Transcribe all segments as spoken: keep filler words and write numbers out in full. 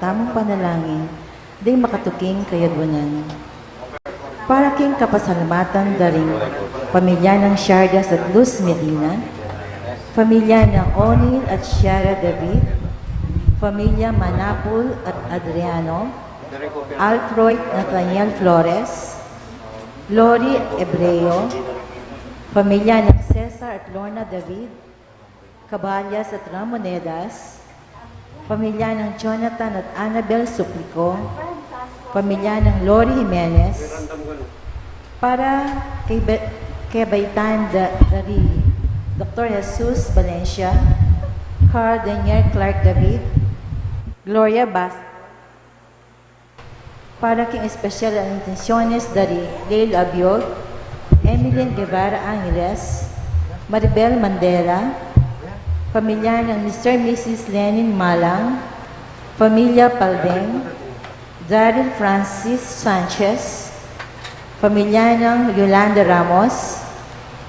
tamung panalangin, ding makatuking kayagwanan. Para king kapasalamatan da ring pamilya nang Shardas at Luz Medina, pamilya nang Onin at Shara David, pamilya Manapul at Adriano, Alfred Nathaniel Flores, Lori Ebreo, pamilya nang Cesar at Lorna David, Caballas at Ramonedas, pamilya nang Jonathan at Annabel Suplico, pamilya nang Lori Jimenez, para kay Be-, kay Baitan da-, dari Doktor Jesus Valencia, Carl Daniel Clark David, Gloria Bas-, para king espesyal a intensyones dari Leil Abiog, Emilyn Guevara Angeles, Maribel Mandela, pamilya nang Mister Missus Lenin Malang, pamilya Paldeng, Daryl Francis Sanchez, pamilya nang Yolanda Ramos,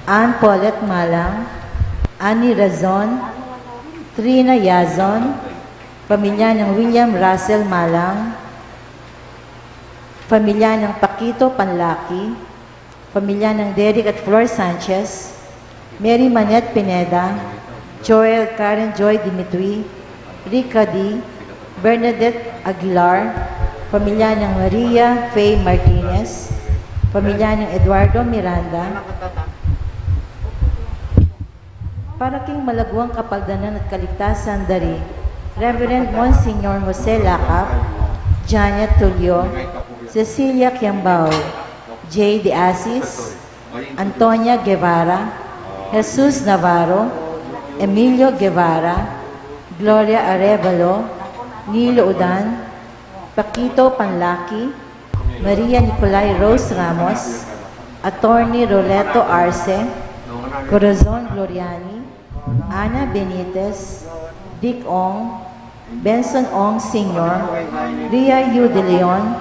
Ann Paulette Malang, Annie Razon, Trina Yazon, pamilya nang William Russell Malang, pamilya nang Paquito Panlaki, pamilya nang Derek at Flor Sanchez, Mary Manette Pineda, Joel Karen Joy Dimitri, Rica D, Bernadette Aguilar, pamilya nang Maria Faye Martinez, pamilya nang Eduardo Miranda, para king malagwang kapaldanan at kaligtasan dari Reverend Monsignor Jose Lacap, Janet Tulio, Cecilia Kiambao, Jay De Asis, Antonia Guevara, Jesus Navarro, Emilio Guevara, Gloria Arevalo, Nilo Udan, Paquito Panlaki, Maria Nicolai Rose Ramos, Attorney Roleto Arce, Corazon Gloriani, Ana Benitez, Dick Ong, Benson Ong Senior, Ria Yu De Leon,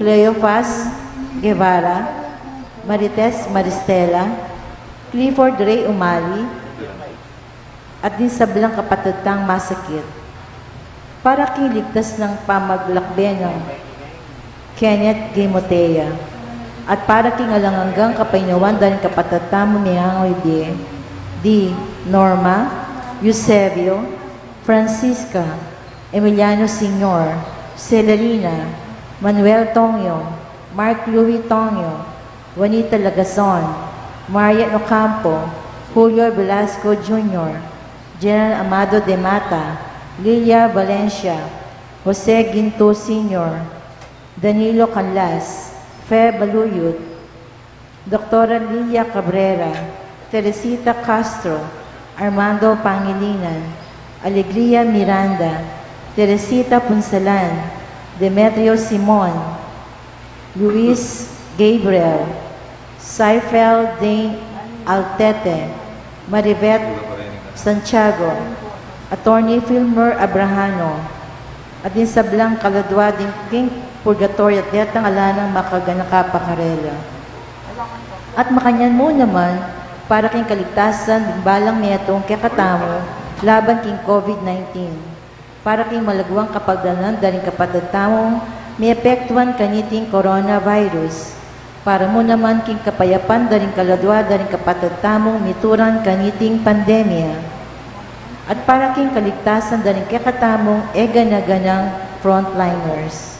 Cleofas Guevara, Marites Maristela, Clifford Ray Umali, at ding sablang kapatad tang masakit. Para king ligtas nang pamaglakbe nang Kenneth Gimotea, at para king alang anggang kapaynawan da ring kapatad tamung mengangaibe, di Norma, Eusebio, Francisca, Emiliano Senior, Celerina, Manuel Tongyo, Mark Louis Tongyo, Juanita Lagazon, Marian Ocampo, Julio Velasco Junior, General Amado de Mata, Lilia Valencia, Jose Ginto Senior, Danilo Canlas, Fe Baluyot, Doktora Lilia Cabrera, Teresita Castro, Armando Pangilinan, Alegria Miranda, Teresita Punsalan, Demetrio Simon, Luis Gabriel, Seifel Dane Altete, Maribeth Santiago, Attorney Filmer Abrahano, at ding sablang kaladua ding king purgatorio at detang ala nang makaganaka pa karela. At makanyan mu naman, para king kaligtasan ding balang metung kekatamu laban king COVID nineteen. Para king malagwang kapagdalan da ring kapatad tamung miepektuan kaniting coronavirus. Para mu naman king kapayapan da ring kaladua da ring kapatad tamung mituran kaniting pandemya. At para king kaligtasan da ring kekatamung e gana-ganang frontliners.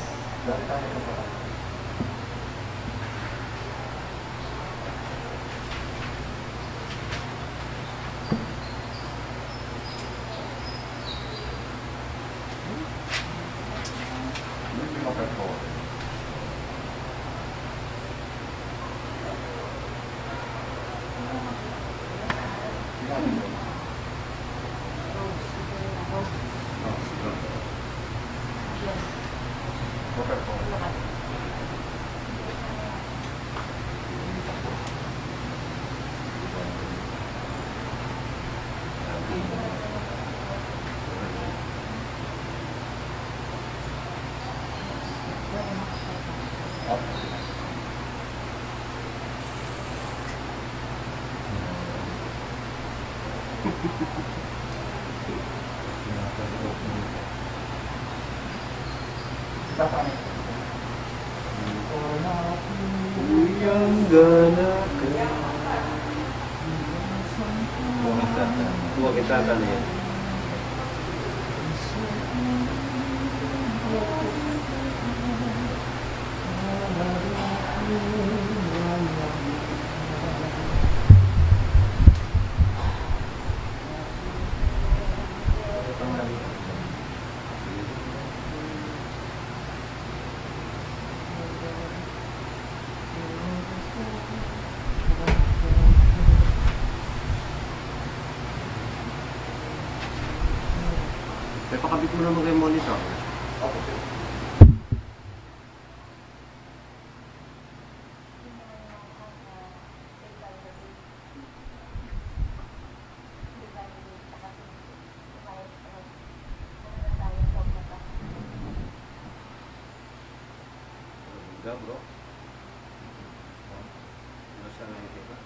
Uyang gana ka. Buang kita tadi ya. Ipakabit mo naman kay monitor. Opo, sir. Enggak, bro. Nasa na kita.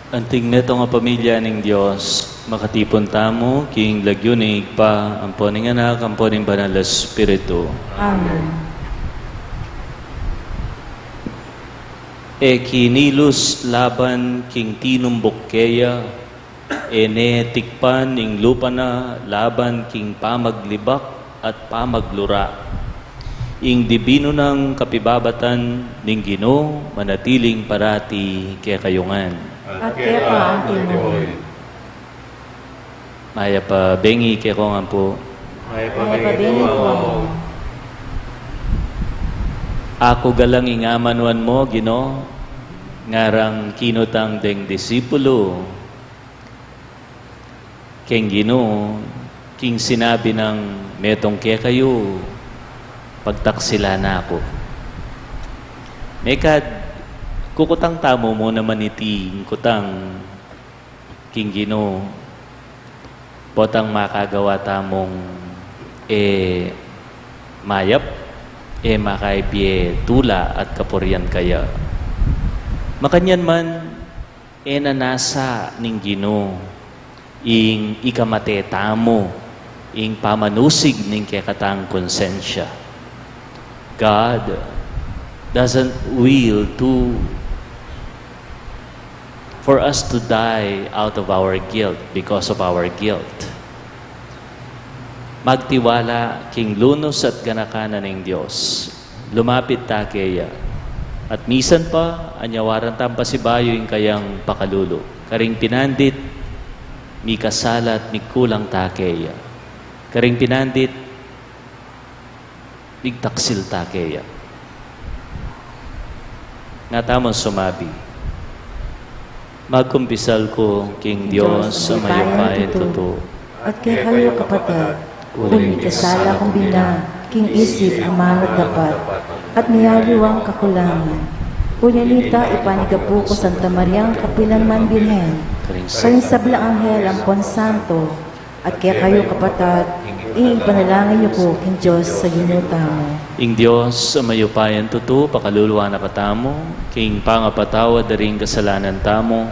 Anting metung a pamilya ning Dios, makatipun tamu king lagyu ning Ibpa, ampo ning Anak, ampo ning Banal a Espiritu. Amen. E kinilus laban king tinumbuk keya, e ne tikpan ing lupa na laban king pamaglibak at pamaglura. Ing dibinu nang kapibabatan ning Ginu manatiling parati kekayu ngan. At keka mu rin. Mayap a bengi kekongan pu. Mayap a bengi pu. Aku galang ing amanuan mu, Ginu, ngarang kinutang deng disipulu keng Ginu, king sinabi nang metung kekayu, pagtaksilan na ku. Mekad kukutang tamu mu naman iti kutang king Ginu, potang makagawa tamung e mayap, e makaibie tula at kapurian kaya. Makanyan man, e na nasa ning Ginu ing ikamate tamu ing pamanusig ning kekatang konsensya. God doesn't will to, for us to die out of our guilt, because of our guilt. Magtiwala king lunus at ganaka na ning Dios. Lumapit ta keya. At misan pa, anyawaran tang pasibayu ing kayang pakalulu. Karing pinandit, mikasala at mikulang ta keya. Karing pinandit, migtaksil ta keya. Nga tamung sumabi, magkumpisal ku king Dios a mayupayang tutu. At kekayu kapatad, uling mikasala kung bina, king isip, amanu at dapat, at miyaliwang kakulangan. Uli na nita, ipanigapu ku Santa Mariang kapilan man Birhen, karing sablang anghel ampon santo, at kekayu kapatad, ipanalangin yu ku king Dios a Ginu tamu. Ing Dios a mayupayang tutu, pakaluluan na katamu king pangapatawad da ring kasalanan tamu,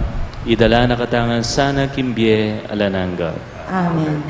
idala na katamu ngan sana king bie alang angga. Amen.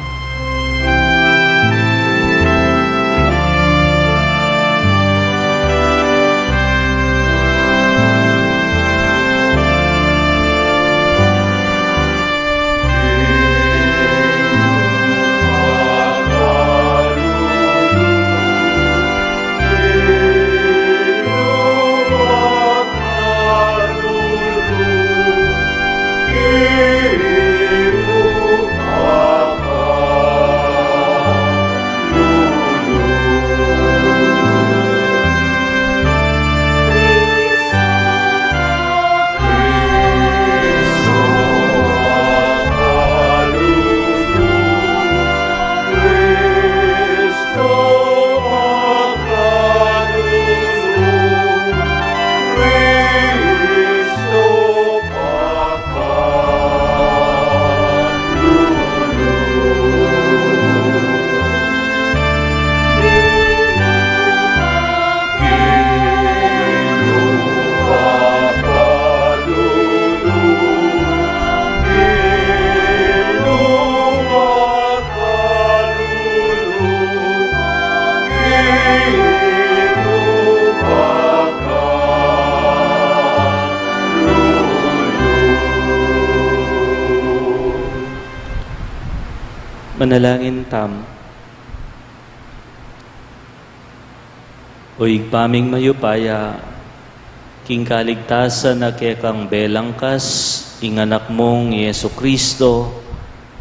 Manalangin tamu. O Ibpa ming mayupaya, king kaligtasan a kekang belangkas ing Anak mung i Jesucristo,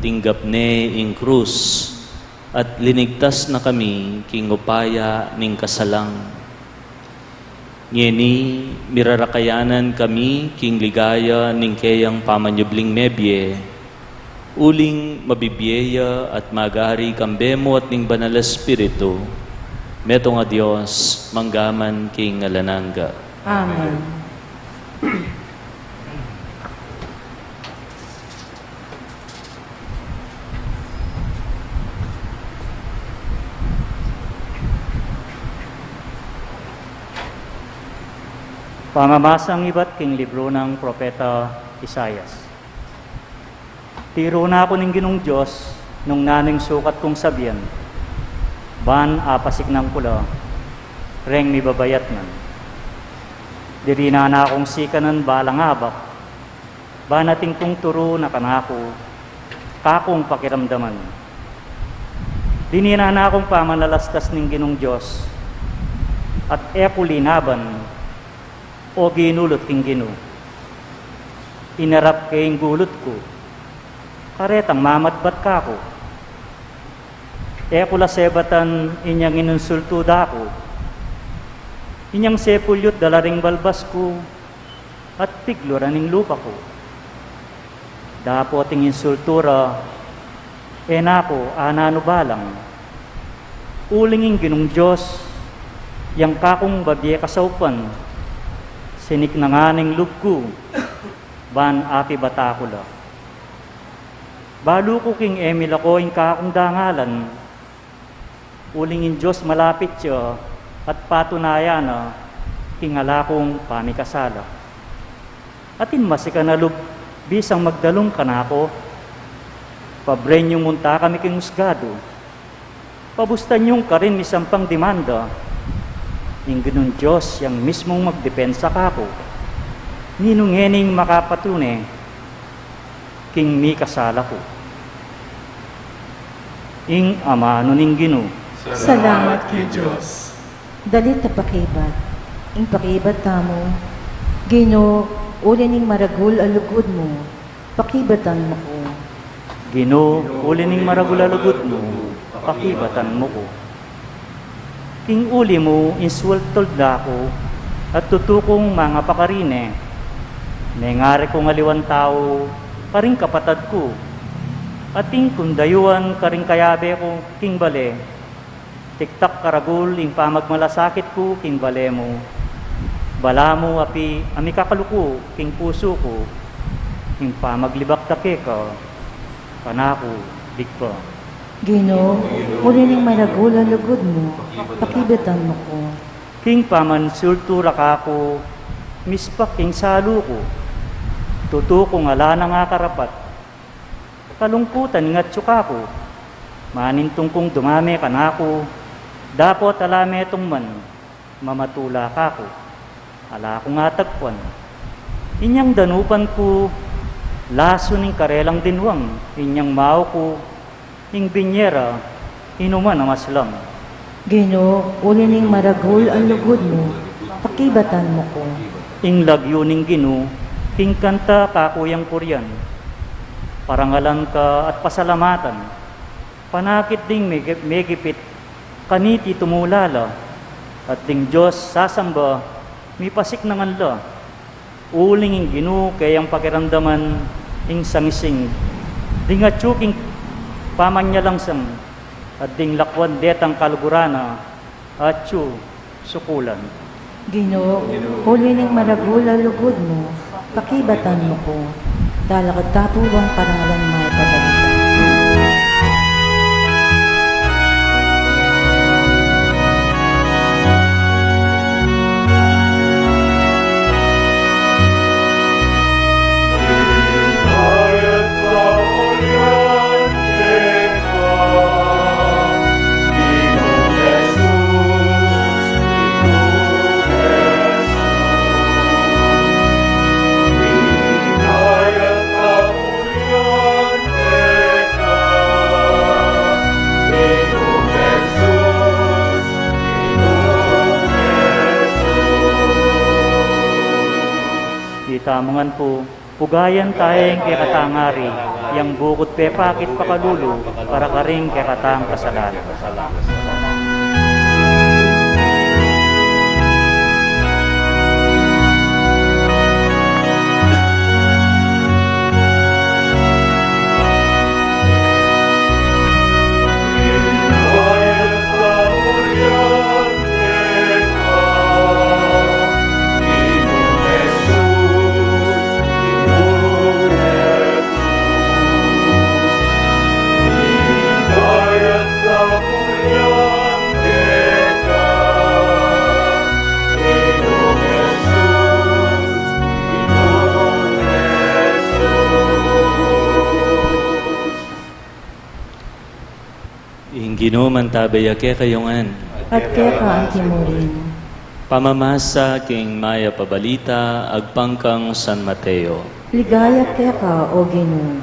tinggap ne ing krus, at linigtas na kami king upaya ning kasalang. Ngeni, mirarakayanan kami king ligaya ning keyang pamanyubling mebie, uling mabibie ya at magari kambe mu at ning Banal a Espiritu, metung a Dios, mangga man king alang angga. Amen. Pamamasang ibat king libru nang Propeta Isaias. Tiru na ku ning Ginung Dios nung nanu ing sukat kung sabian, ban apasiknan ku la reng mibabayat ngan. Dirinan na kung sikanan balang abak, ban atin kung turu na kanaku, kakung pakiramdaman. Dininan na kung pamanalastas ning Ginung Dios, At e ku linaban, o ginulut king Ginu. Inarap ke ing gulut ku, karetang mamatbat kaku. E ku la sebatan inyang inunsultu da ku. Inyang sepulyut da la ring balbas ku, at pigluran ing lupa ku. Dapot ing insultu ra, e na ku ananu balang. Uling ing Ginung Dios, yang kakung babie kasaupan, siniknangan ing lub ku, ban apibata ku la. Balu ku king e milako ing kakung dangalan, uling ing Dios malapit ya at patunayan na king ala kung pamikasala. Atin masikan a lub bisang magdalung kanaku, pabren yung munta kami king usgadu. Pabustan yung karin misampang dimanda. Ing Ginung Dios yang mismung magdepensa kaku. Ninu ngening makapatune king mikasala ku? Ing amanu ning Ginu. Salamat king Dios. Dalit a pakibat. Ing pakibat tamu. Ginu, uli ning maragul a lugud mu, pakibatan mu ku. Ginu, uli ning maragul a lugud mu, pakibatan mu ku. King uli mu, insultol da ku, at tutu kung mangapakarine. Nengari kung aliwan tau karing kapatad ku, at ing kundayuan karing kayabe ku king bale. Tiktak karagul ing pamagmalasakit ku king bale mu. Balamu api a mikakaluku king pusu ku, ing pamaglibak da keka, kanaku, digpa. Ginu, uli ning maragul a lugud mu, pakibatan mu ku. King pamansultu ra kaku, mispak ing salu ku. Tutu kung ala nang akarapat. Kalungkutan ing atyu kaku. Manintung kung dumame kanaku, dapot ala metung man mamatula kaku. Ala kung atagpuan. Inyang danupan ku, lasu ning karelang dinwang, inyang mau ku, ing binye ra, inuman a maslam. Ginu, uli ning maragul a lugud mu, pakibatan mu ku. Ing lagyu ning Ginu, king kanta kaku yang purian. Parangalan ka at pasalamatan. Panakit ding megi-, megipit, kaniti tumulala, at ding Dios sasamba, mipasiknangan la. Uling ing Ginu keyang pakiramdaman ing sangising, ding atyu king pamanyalangsang, at ding lakwan detang kaluguran na atyu sukulan. Ginu, uli ning maragul a lugud mu, pakibatan mu ku. Talakad tamu pu bang parangalan mayap a balita. Itamu ngan pu, pugayan taya ing kekatang ari, yang bukut pepakit pakalulu, para karing kekatang kasalanan. Ing Ginu mantabe ya kekayu ngan. At keka anti mu rin. Pamamasa king mayap a balita agpang kang San Mateo. Ligaya keka, O Ginu.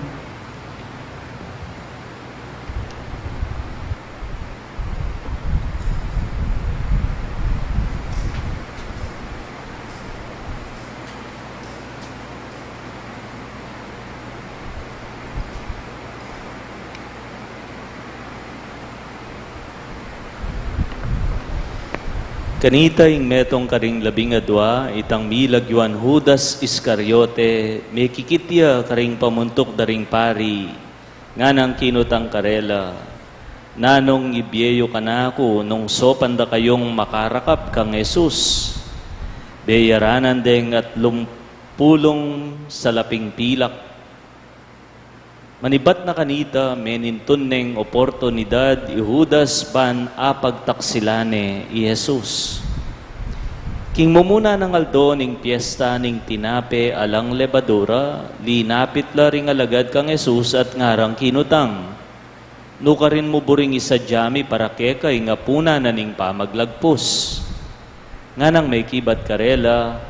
Kanita ing metung karing labing adua, itang milagyuan Judas Iscariote, mekikit ya karing pamuntuk da ring pari, nganang kinutang karela, "Nanung ibie yu kanaku nung saupan da kayung makarakap kang Jesus?" Beyaranan deng atlung pulung salaping pilak. Manibat na kanita, menintun neng oportunidad i Judas ban apagtaksilan ne i Jesus. King mumuna nang aldo ning piesta ning tinape alang lebadura, linapit la ring alagad kang Jesus at ngarang kinutang, "Nukarin mu buring isadya mi para keka ing apunan na ning pamaglagpus?" Nganang mekibat karela,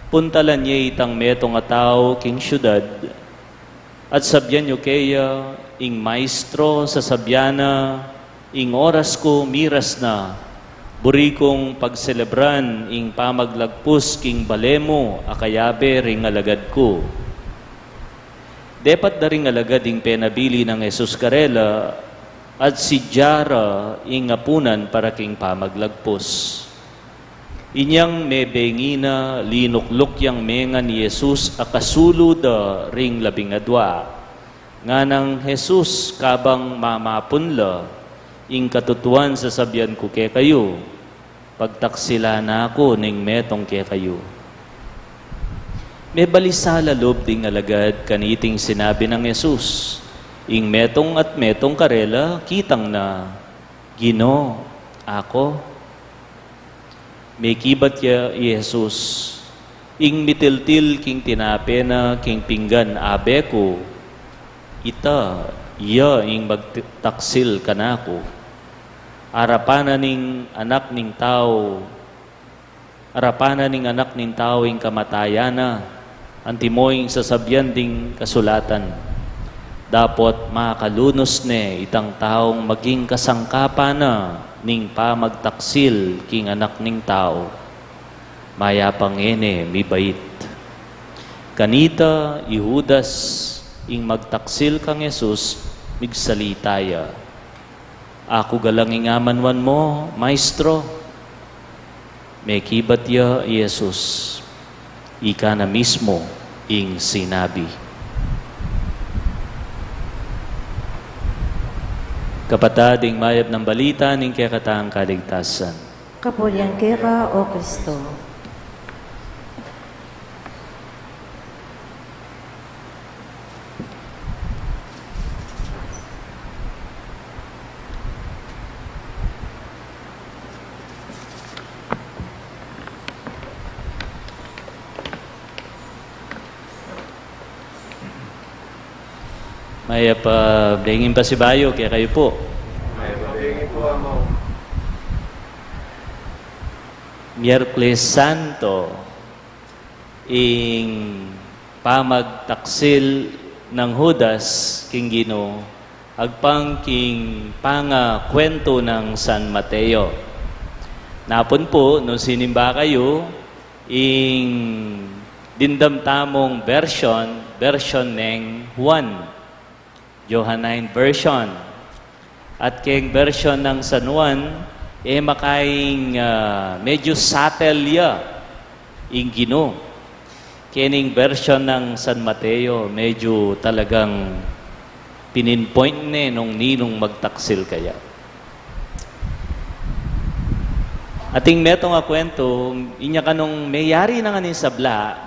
"Puntalan ye itang metung a tau king siudad, at sabyan yu keya, ing Maestro sasabian na, 'Ing oras ku miras na, buri kung pagselebran ing pamaglagpus king bale mu a kayabe ring alagad ku.'" Depat da ring alagad ing penabili nang Jesus karela, at sidya ra ing apunan para king pamaglagpus. Inyang mebengi na, linukluk yang mengan i Jesus a kasulu da ring labing adua. Nganang Jesus, kabang mamapun la, "Ing katutuan sasabian ku kekayu, pagtaksilan na ku ning metung kekayu." Mebalisa la lub ding alagad kaniting sinabi nang Jesus. Ing metung at metung karela kitang na, "Ginu, aku." Mekibat ya i Jesus, ing mitiltil king tinape na king pinggan, abe ku, "Ita ya ing magtaksil kanaku." Arapan na ning Anak ning Tau, arapan na ning Anak ning Tau ing kamatayan na, antimo ing sasabian ding kasulatan, dapot makalunus ne itang taung maging kasangkapan na ning pamagtaksil king Anak ning Tau. Mayap a ngeni mibait. Kanita i Judas, ing magtaksil kang Jesus, migsalita ya, "Aku galang ing amanwan mu, Maestro." Mekibat ya i Jesus, "Ika na mismu ing sinabi." Kapatad, ing mayap nang balita ning kekatang kaligtasan. Kapurian keka, O Kristo. Mayap a benging pasibayu kekayu pu. Mayap a benging pu, Among. Miyerkules Santo, ing pamagtaksil nang Judas king Ginu, agpang king pangakwentu nang San Mateo. Napun pu, nung sinimba kayu, ing dimdam tamung version, version neng Juan, Johannine version. At keng version nang San Juan, e makaing, ah, medyo subtle ya ing Ginu. Kening version nang San Mateo, medyo talagang pin-point ne nung ninung magtaksil kaya. Ating metung a kwentu, inya kanung meyari na ngeni ing sabla,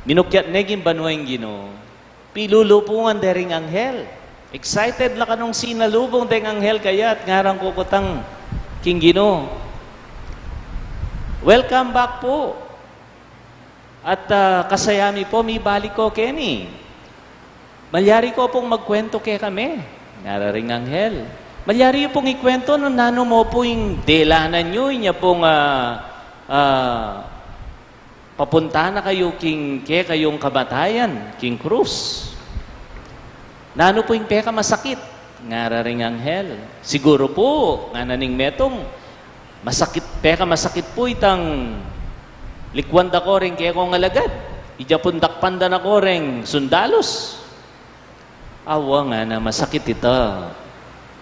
minukyat ne king banua ing Ginu, pilulupungan de ring anghel. Excited la kanung sinalubung deng anghel kaya at ngarang kukutang king Ginu, "Welcome back pu. At, ah, kasaya mi pu, mibalik ko keni. Malyari ko pung magkwentu kekami," ngara ring anghel. "Malyari yu pung ikwentu nung nanu mu pu ing delanan yu, inya pung, ah, ah, papunta na kayu king kekayung kamatayan, king krus. Nanu pu ing pekamasakit?" ngara ring anghel. "Siguru pu," ngana ning metung, "masakit, pekamasakit pu itang likwan da ko ring kekong alagad. Ija pung dakpan da na ko ring sundalus." "Awa," ngana, "masakit ita.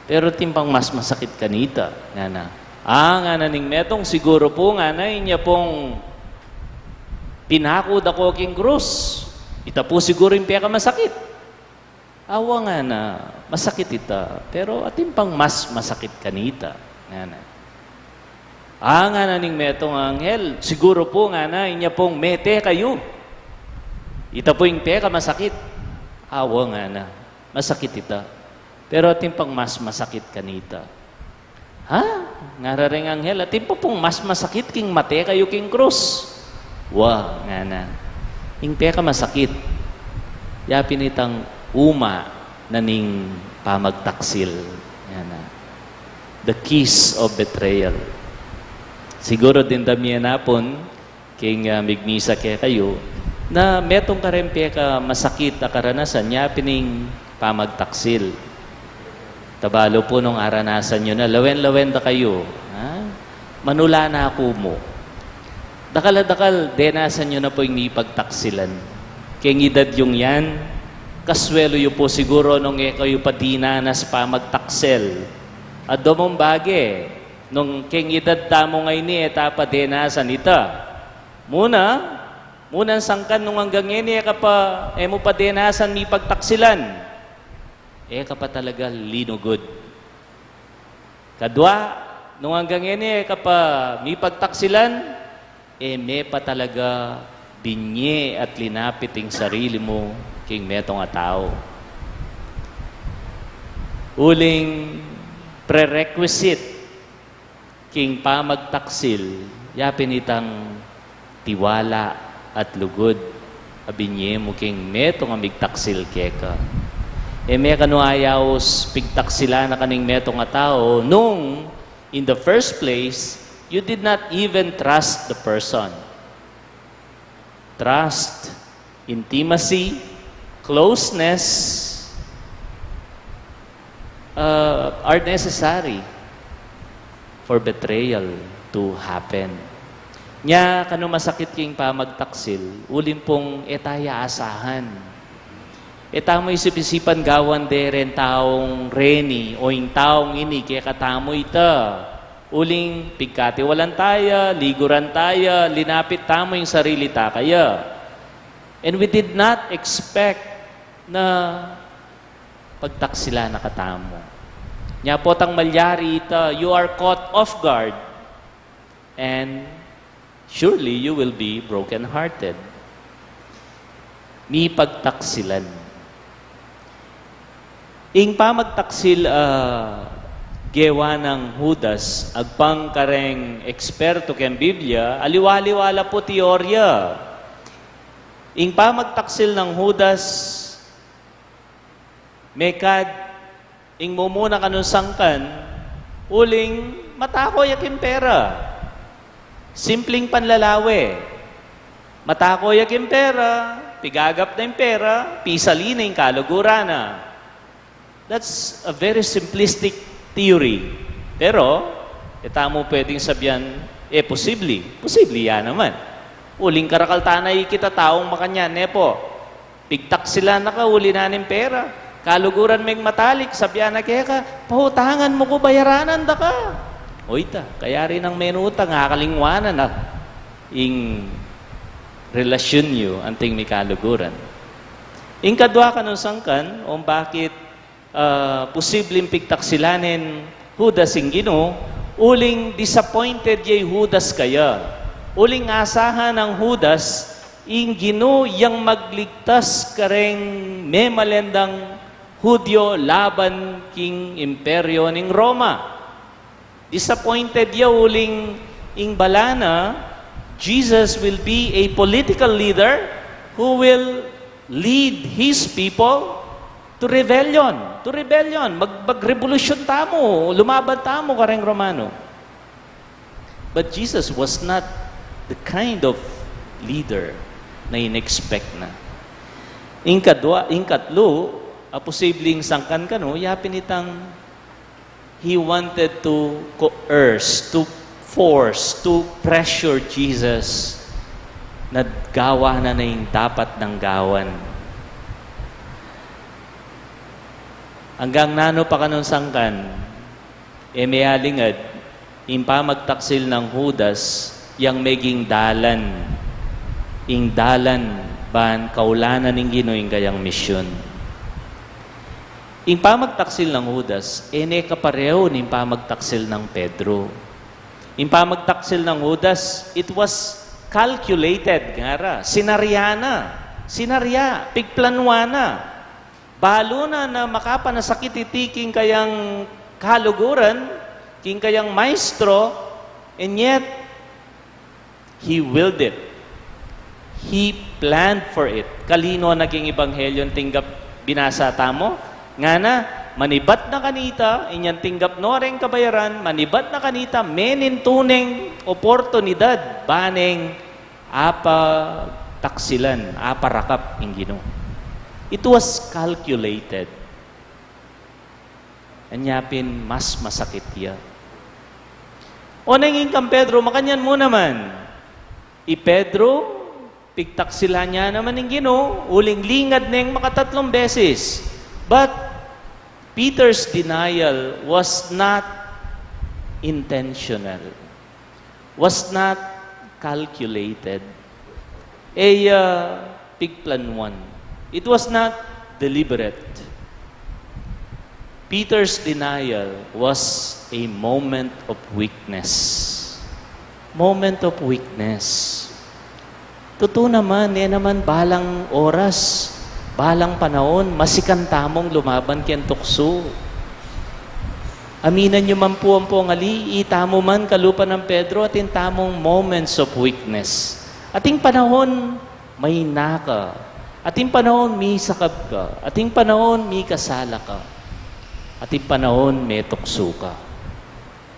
Pero atin pang mas masakit kanita," ngana. Ah, ngana ning metung, siguru pu ngana inya pung pinaku da ku king krus. Ita pu siguru ing pekamasakit. Awa ngana, masakit ita, pero atin pang mas masakit kanita, ngana. Ah, ngana ning metung anghel, siguru pu ngana inya pung mete kayu. Ita pu ing pekamasakit. Awa ngana, masakit ita, pero atin pang mas masakit kanita. Ha? Ngara reng anghel, atin pa pung mas masakit king mate kayu king krus. Wa, ngana. Ing pekamasakit, yapin itang uma na ning pamagtaksil. Ngana. The kiss of betrayal. Siguru dimdam ye na pun king, ah, migmisa kekayu, na metung kareng pekamasakit a karanasan, yapin ing pamagtaksil. Tabalu pu nung aranasan yu na, lawen-lawen da kayu, ha? Manula na ku mu. Dakal a dakal, denasan yu na pu ing mipagtaksilan. Keng idad yung yan, kaswelu yu pu siguru nung e kayu pa dinanas pamagtaksil. Adwa mung bage, nung keng idad tamu ngeni e ta pa denasan ita. Muna, munang sangkan nung anggang ngeni e ka pa, e mu pa denasan mipagtaksilan. E ka pa talaga linugud. Kadwa, nung anggang ngeni e ka pa mipagtaksilan, e me pa talaga binye at linapit ing sarili mu king metung a tau. Uling prerequisite king pamagtaksil, yapin itang tiwala at lugud a binye mu king metung a migtaksil keka. E me kanu ayaus pigtaksilan na ka ning metung a tau nung, in the first place, you did not even trust the person. Trust, intimacy, closeness, uh, are necessary for betrayal to happen. Nya, kanu masakit king pamagtaksil, uling pung e ta ya asahan. E tamu isip-isipan gawan de reng taung reni o ing taung ini kekatamu ita. Uling pigkatiwalan ta ya, liguran ta ya, linapit tamu ing sarili ta kaya. And we did not expect na pagtaksilan na katamu. Nya potang malyari ita, you are caught off guard. And surely you will be brokenhearted. Mipagtaksilan. Ing pamagtaksil, ah, gewa nang Judas, agpang kareng eksperto keng Biblia, aliwa-aliwa la pu teorya. Ing pamagtaksil nang Judas, mekad ing mumuna kanung sangkan, uling matako ya king pera. Simpling panlalawe. Matako ya king pera, pigagap na ing pera, pisali na ing kaluguran na. That's a very simplistic theory. Pero, e tamu pwedeng sabian, e, posible. Posible ya naman. Uling karakal ta na ikit a taung makanyan, ne pu? Pigtaksilan na ka, uli na ning pera. Kaluguran meng matalik, sabian na keka, pautangan mu ku, bayaranan da ka. O ita, kayari nang menutang, akalingwanan na ing relasyun yu anting mikaluguran. Ing kadwa kanung sangkan, kung bakit ah, posibleng pigtaksilan ning Judas ing Ginu, uling disappointed ya i Judas kaya. Uling asahan nang Judas ing Ginu yang magligtas kareng memalendang Hudyo laban king imperyo ning Roma. Disappointed ya uling ing bala na, Jesus will be a political leader who will lead his people to rebellion. To rebellion. Mag-, magrevolusyon tamu, lumaban tamu kareng Romano. But Jesus was not the kind of leader na in-expect na. Ing kadwa, ing katlu, a posibleng sangkan kanu, yapin itang he wanted to coerce, to force, to pressure Jesus na gawan na ing dapat nang gawan. Anggang nanu pa kanung sangkan, e me alingad, Ing pamagtaksil nang Judas, yang meging dalan, ing dalan ban kaulanan ning Ginu ing kayang misyun. Ing pamagtaksil nang Judas, e ne kapareho ning pamagtaksil nang Pedro. Ing pamagtaksil nang Judas, it was calculated, ngara. Sinarya na. Sinarya. Pigplanwan na. Balu na na makapanasakit iti king kayang kaluguran, king kayang maestro, and yet, he willed it. He planned for it. Kalino na king ebanghelyo ing tinggap binasa tamu? Ngana, manibat na kanita, inyang tinggap no reng kabayaran, manibat na kanita, menintuneng oportunidad, ba neng apataksilan, aparakap ing Ginu. It was calculated. Anya pin mas masakit ya. O neng ing kang Pedro, makanyan mu naman. I Pedro, pigtaksilan ya naman ing Ginu, uling lingad neng makatatlung beses. But Peter's denial was not intentional, was not calculated. E ya pigplanwan. It was not deliberate. Peter's denial was a moment of weakness. Moment of weakness. Tutu naman, e naman balang oras, balang panaun, masikan tamung lumaban keng tuksu. Aminan yu man pu ampo ngali, itamu man kalupa nang Pedro, atin tamung moments of weakness. Ating panaun, maina ka. Ating panaun, misakab ka. Ating panaun, mikasala ka. Ating panaun, metuksu ka.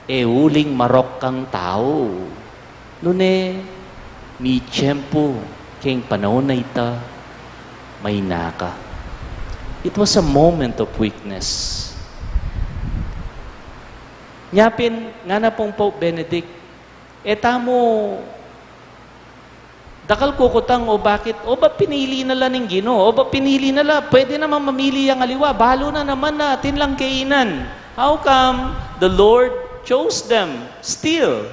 E uling marok kang tau. Nune, mitiempu keng panaun a ita, maina ka. It was a moment of weakness. Nya pin, ngana pung Pope Benedict, e tamu dakal kukutang o bakit, o ba pinili na la ning Ginu, o ba pinili na la, pwede naman mamili yang aliwa, balu na naman na atin lang kainan. How come the Lord chose them still,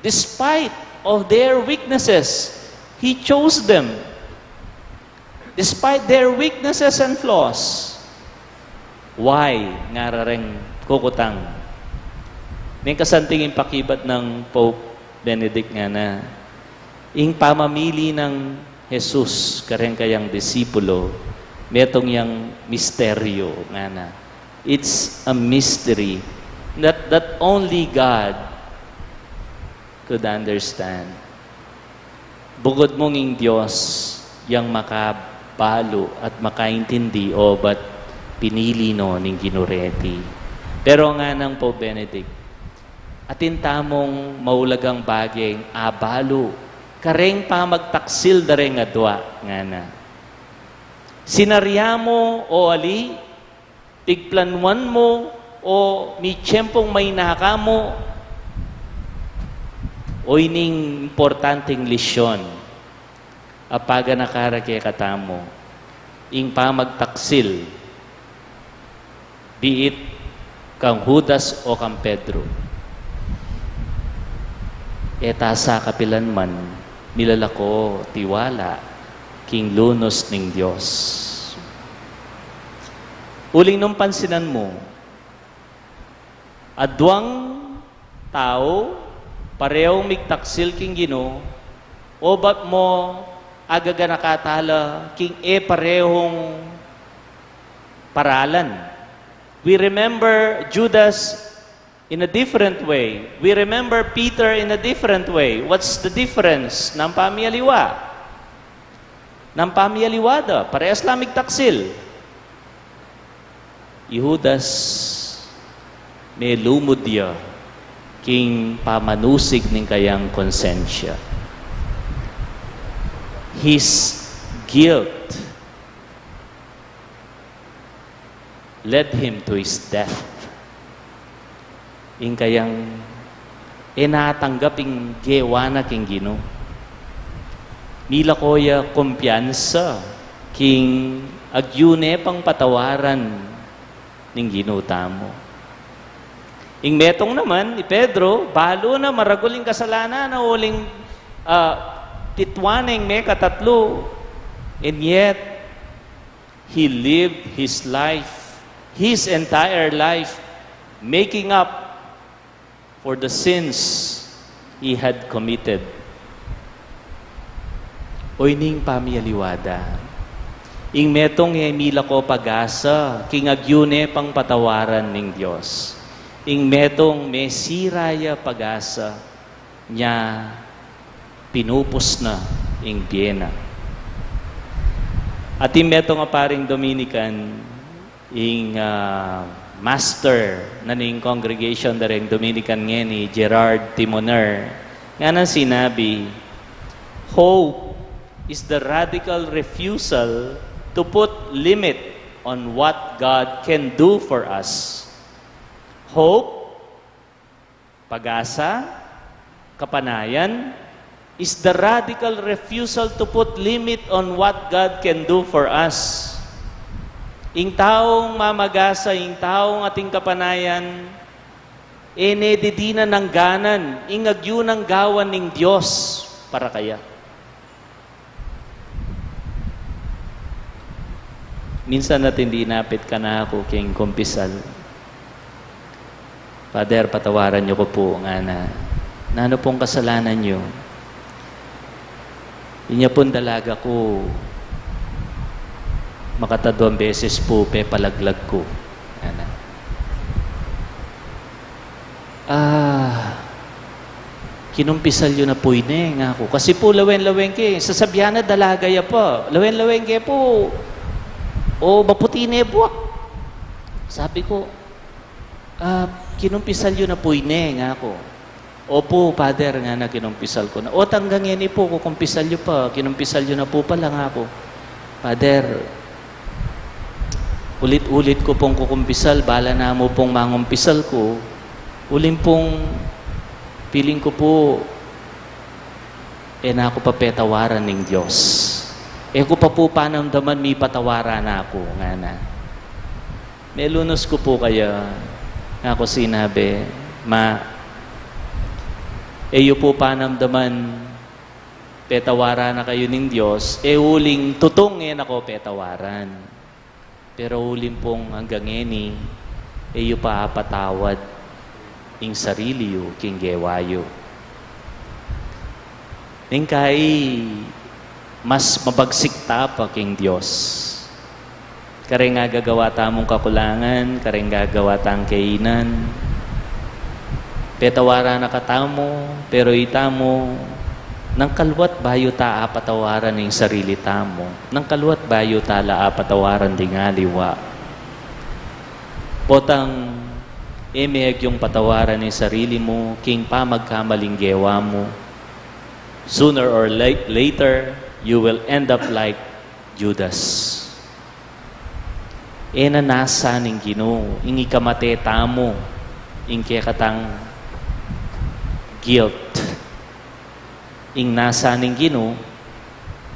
despite of their weaknesses? He chose them. Despite their weaknesses and flaws. Why? Ngara reng kukutang. Neng kasanting ing pakibat nang Pope Benedict ngana, ing pamamili nang Jesus kareng kayang disipulo, metung yang misteryo ngana. It's a mystery that, that only God could understand. Bukut mu ing Dios yang makabalu at makaintindi o ba't pinili no ning Ginu reti. Pero ngana nang Pope Benedict, atin tamung maulagang bageng abalu kareng pamagtaksil da reng adua, ngana. Sinarya mu o ali, pigplanwan mu o mitiempung maina ka mu, o ining importanteng lesyon a paganaka ra kekatamu, ing pamagtaksil, be it kang Judas o kang Pedro. E ta sa kapilan man milalako tiwala king lunus ning Dios. Uling nung pansinan mu, aduang tau parehung migtaksil king Ginu, o ba't mu agaganaka tala king e parehung paralan? We remember Judas in a different way. We remember Peter in a different way. What's the difference? Nanu ing pamialiwa? Nanu ing pamialiwa da? Parehas la migtaksil. I Judas, melumud ya king pamanusig ning kayang konsensya. His guilt led him to his death. Ing kayang e na tanggap ing gewa na king Ginu. Milako ya kumpiyansa king agyu ne pang patawaran ning Ginu tamu. Ing metung naman, i Pedro, balu na maragul ing kasalanan na uling, ah, titwan ing mekatatlu. And yet, he lived his life, his entire life, making up for the sins he had committed. O ining pamialiwa da. Ing metung e milako pag-asa, king agyu ne pang patawaran ning Dios. Ing metung mesira ya pag-asa, nya pinupus na ing bie na. Atin metung a paring Dominican, ing, ah, master na ning congregation da ring Dominican ngeni, Gerard Timoner, ngana sinabi, "Hope is the radical refusal to put limit on what God can do for us." Hope, pag-asa, kapanayan, is the radical refusal to put limit on what God can do for us. Ing taung mamag-asa, ing taung ating kapanayan, e ne didinan angganan ing agyu nang gawan ning Dios para kaya. Minsan atin linapit kanaku king kumpisal, "Father, patawaran yu ku pu," ngana. "Nanu pung kasalanan yu?" "Inya pung dalaga ku, makatadwang beses pu pepalaglag ku," ngana. "Ah, kinumpisal yu na pu ine?" ngaku. Kasi pu, lawen-lawen ke, sasabian na dalaga ya pa. Lawen-lawen ke pu, o, maputi ne buak. Sabi ku, "Ah, kinumpisal yu na pu ine?" ngaku. "Opu, Father," ngana, "kinumpisal ku na." "O, tanggang ini pu, kukumpisal yu pa, kinumpisal yu na pu pala," ngaku. "Father, ulit-ulit ku pung kukumpisal, bala na mu pung mangumpisal ku, uling pung feeling ku pu, e na ku pa petawaran ning Dios. E ku pa pu panamdaman mipatawaran na ku," ngana. "Melunus ku pu kaya," ngaku sinabi, "Ma, e yu pu panamdaman petawaran na kayu ning Dios, e uling tutung e na ko petawaran. Pero uling pung anggang ini, e yu pa apatawad ing sarili yu king gewa yu." Neng kai, mas mabagsik ta pa king Dios. Kareng agagawa tamung kakulangan, kareng gagawa tang kainan, petawaran na katamu, pero itamu, nang kaluat bayu ta apatawaran ing sarili tamu, nang kaluat bayu ta la apatawaran ding aliwa. Potang e me agyung patawaran ing sarili mu king pamagkamaling gewa mu, sooner or late, later, you will end up like Judas. E na nasa ning Ginu ing ikamate tamu ing kekatang guilt. Ing nasa ning Ginu,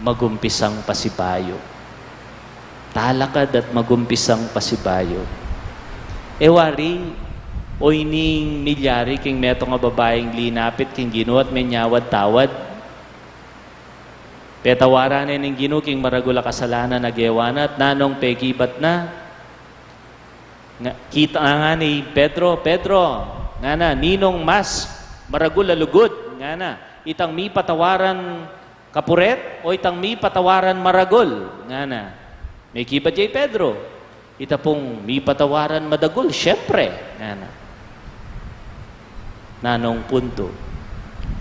magumpisang pasibayu. Talakad at magumpisang pasibayu. E wari, o ining milyari king metung a babaing linapit king Ginu at menyawad-tawad. Petawaran ne ning Ginu king maragul a kasalanan a gewa na at nanung pekibat na. Nga, kita ngana i Pedro, "Pedro," ngana, "ninung mas maragul a lugud?" ngana. "Itang mipatawaran kapuret o itang mipatawaran maragul?" ngana. Mekibat ya i Pedro, "Ita pung mipatawaran madagul, siyempre," ngana. Nanung puntu?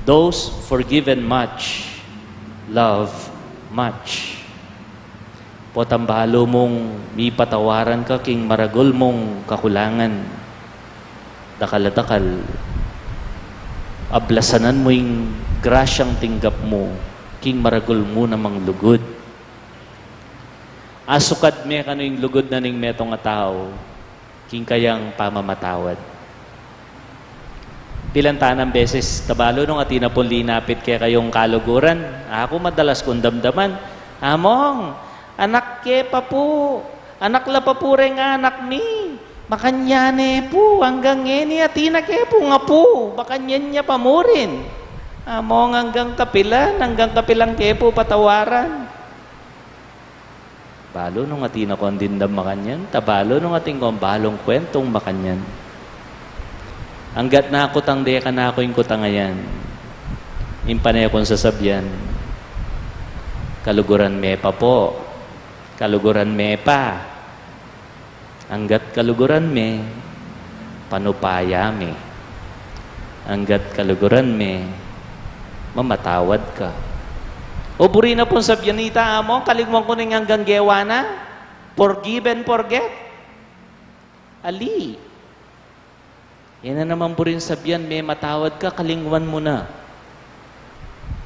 Those forgiven much, love much. Potang balu mung mipatawaran ka king maragul mung kakulangan, dakal a dakal, ablasanan mu ing grasyang tinggap mu king maragul mu namang lugud. Asukad me kanu ing lugud na ning metung a tau king kayang pamamatawad. Pilan tanang beses, tabalu nung atin na pung linapit kekayung kaluguran, aku madalas kung damdaman, "Among, anak ke pa pu, anak la pa pu reng anak mi, Makanyan ne pu, anggang ngeni atin na ke pu nga pu, makanyan ya pa murin. Among anggang kapilan, anggang kapilan ke pu patawaran. Balu nung atin na kong dimdam makanyan, ta balu nung atin kong balung kuwentung makanyan. Anggat nakutang de kanaku ing kutang a yan, ing pane kung sasabyan, kaluguran me pa pu, kaluguran me pa. Anggat kaluguran me, panupaya me. Anggat kaluguran me, mamatawad ka. O buri na pung sabyan ita, amo, kalingwan ku na ing anggang gewa na? Forgive and forget? Ali. Yan na naman buring sabyan, mematawad ka, kalingwan mu na.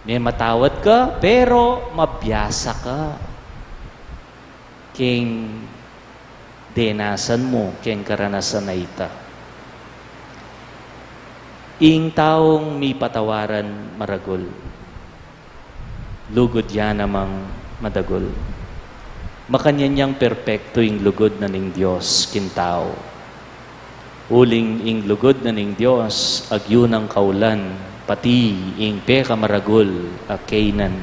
Mematawad ka, pero mabiasa ka king denasan mu, king karanasan a ita. Ing taung mipatawaran maragul, lugud ya namang madagul. Makanyan yang perpektu ing lugud na ning Dios king tau. Uling ing lugud na ning Dios, agyu nang kaulan, pati ing pekamaragul a Canaan.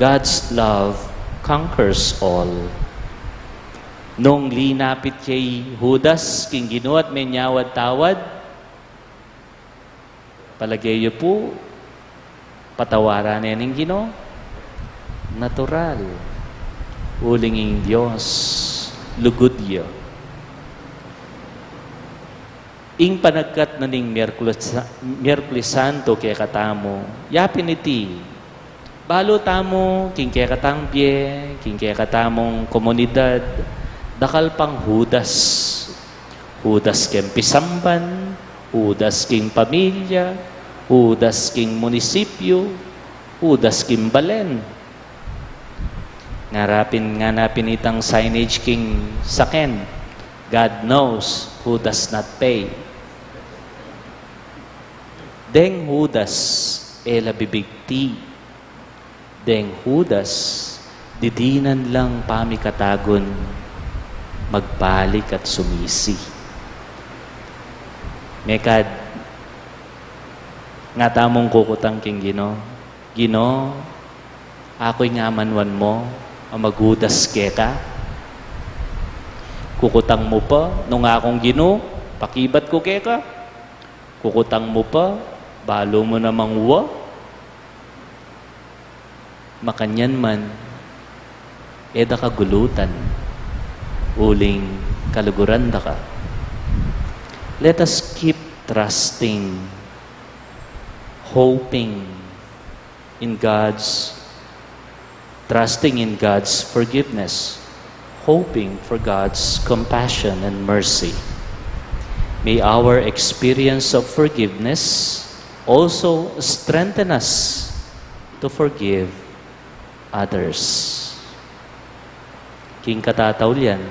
God's love conquers all. Nung linapit ya i Judas king Ginu at menyawad-tawad, palage yu pu, patawaran ne ning Ginu? Natural. Uling ing Dios, lugud ya. Ing panagkat na ning Miyerkules, Miyerkules Santo kekatamu, yapin iti, balu tamu, king kekatang bie, king kekatamung komunidad, dakal pang Judas. Judas king pisamban, Judas king pamilya, Judas king munisipyu, Judas king balen. Ngarapin, nganapin itang signage king saken, "God knows who does not pay." Deng Judas, e la bibigti. Deng Judas, didinan lang pamikatagun, magbalik at sumisi. Mekad, nga tamung kukutang king Ginu, "Ginu, aku ing amanwan mu a mag-Judas keka?" Kukutang mu pa, "Nung akung Ginu, pakibat ku keka." Kukutang mu pa, "Balu mu namang wa." Makanyan man, e da ka gulutan, uling kaluguran da ka. Let us keep trusting, hoping in God's, trusting in God's forgiveness, hoping for God's compassion and mercy. May our experience of forgiveness also strengthen us to forgive others. King katataulian,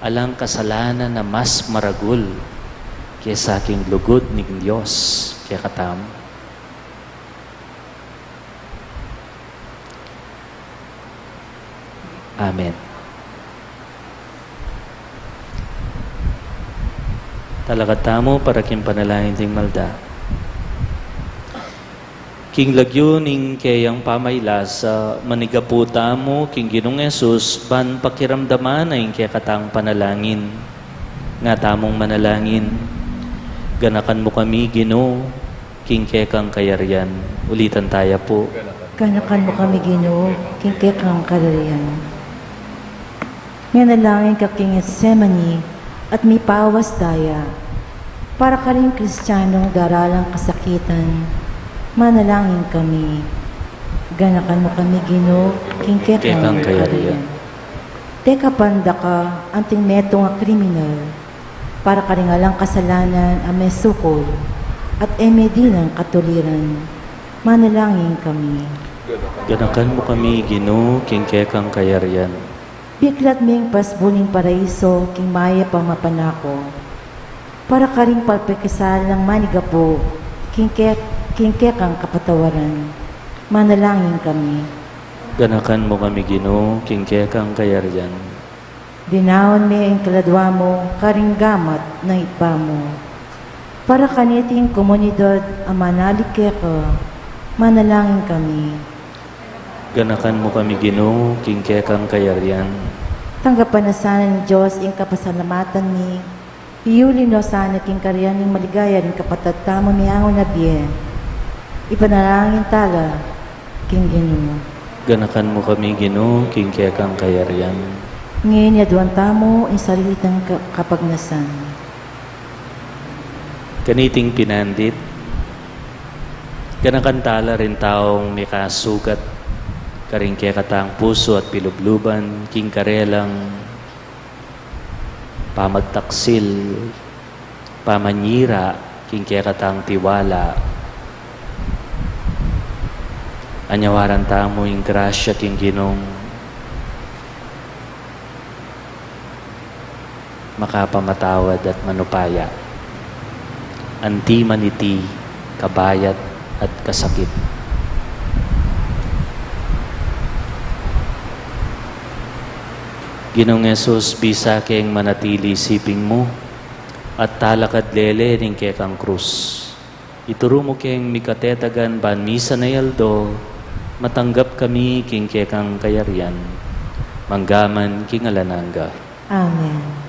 alang kasalanan a mas maragul kesa king lugud ning Dios kekatamu. Amen. Talakad tamu para king panalangin ding malda. King lagyu ning keyang pamailasa, manigapu tamu king Ginung Jesus ban pakiramdaman na ing kekatang panalangin. Nga tamung manalangin. Ganakan mu kami, Ginu, king kekang kayarian. Ulitan taya pu. Ganakan mu kami, Ginu, king kekang kayarian. Manalangin ka king Getsemani at mipawas daya. Para karing Kristianong daralang kasakitan, manalangin kami. Ganakan mu kami, Ginu, king kekang kayarian. Tekapan da ka anting metung a kriminal, para karing alang kasalanan a mesukul at e me dinan katuliran, manalangin kami. Ganakan mu kami, Ginu, king kekang kayarian. Biklat ming pasbu ning paraiso king mayap a mapanako. Para karing pakisalang manigapu king ke-, king kekang kapatawaran, manalangin kami. Ganakan mu kami, Ginu, king kekang kayarian. Dinaun me ing kaladua mu karing gamat na Ibpa mu. Para kaniting komunidad a manalig keka, manalangin kami. Ganakan mu kami, Ginu, king kekang kayarian. Tanggapan na sana ning Dios ing kapasalamatan mi, iuli no sana king kayarian ing maligaya ning kapatad tamung meangu na bie. Ipanalangin tala king Ginu. Ganakan mu kami, Ginu, king kekang kayarian. Ngeni aduan tamu ing sarili tang ka-, kapagnasan. Kaniting pinandit, ganakan tala ring taung mikasugat karing kekatang pusu at pilubluban king karelang pamagtaksil, pamanyira king kekatang tiwala. Anyawaran tamu ing grasya king Ginung makapamatawad at manupaya, anti man iti kabayat at kasakit. Ginung Jesus, bisa keng manatili siping mu at talakad lele ning kekang krus. Ituru mu keng mikatetagan ban misan a aldo, matanggap kami king kekang kayarian, mangga man king alang angga. Amen.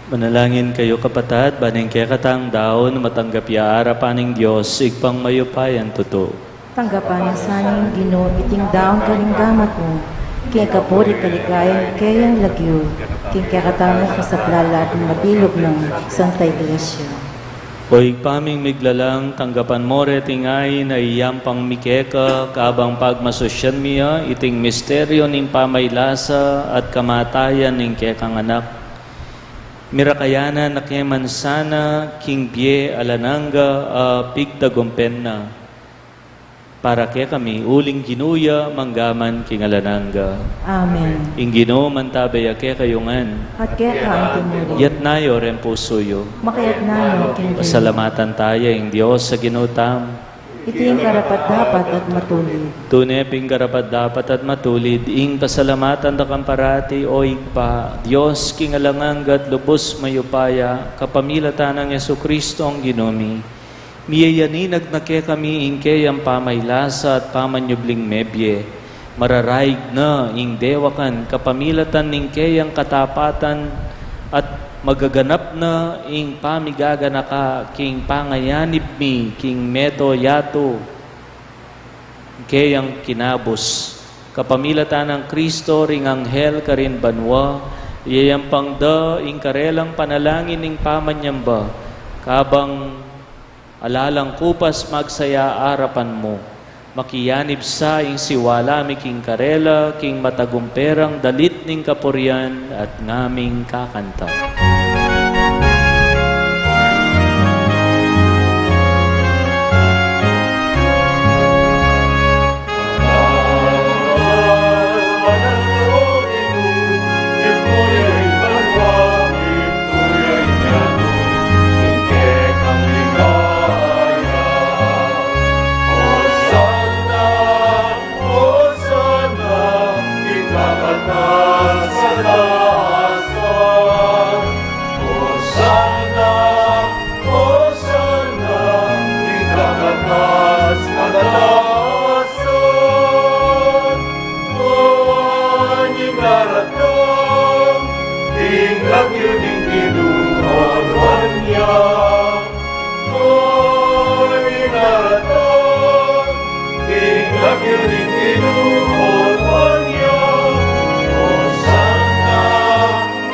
Manalangin kayu, kapatad, ban ing kekatang daun matanggap ya arapan ning Dios, Ibpang mayupayang tutu. Tanggapan na sana ning Ginu iting daun karing gamat mu, king kapurian at kaligayan ning kayang lagyu, king kekatamung kasaplalan at mabilug nang Santa Iglesia. O Ibpa ming miglalang, tanggapan mu reting ain a iyampang mi keka, kabang pagmasusyan mi ya iting misteryu ning pamaglasa at kamatayan ning kekang Anak. Mirakayanan na ke man sana king bie alang angga a pigtagumpen na. Para kekami, uling Ginu ya, mangga man king alang angga. Amen. Ing Ginu mantabe ya kekayu ngan. At keka antimurin. Iyatas yu reng pusu yu. Makaiyatas no king Ginu. Pasalamatan taya ing Dios a Ginu tamu. Iti ing karapat-dapat at matulid. Tune pin karapat-dapat at matulid, ing pasalamatan da kang parati, o Ibpa, Dios king alang angga at lubus mayupaya, kapamilatan nang Jesucristo a Ginu mi. Miyayaninag na kekami ing keyang pamaylasa at pamanyubling mebie. Mararaig na ing dewakan kapamilatan ning keyang katapatan at magaganap na ing pamigaganaka king pangayanib mi king mabilug a yatu, keyang kinabus. Kapamilatan nang Cristo ring anghel karin banua, iyayampang da ing karelang panalangin ning pamanyamba, kabang ala lang kupas magsaya arapan mu. Makiyanib sa ing siwala mi king karela, king matagumperang dalit ning kapurian at ngaming kakanta. Hosanna, Hosanna, king kakatas-katasan. Nuan ing daratang, ing lagyu ning Ginu, o nuan ya. Nuan ing daratang, ing lagyu ning Ginu, o nuan ya. Hosanna,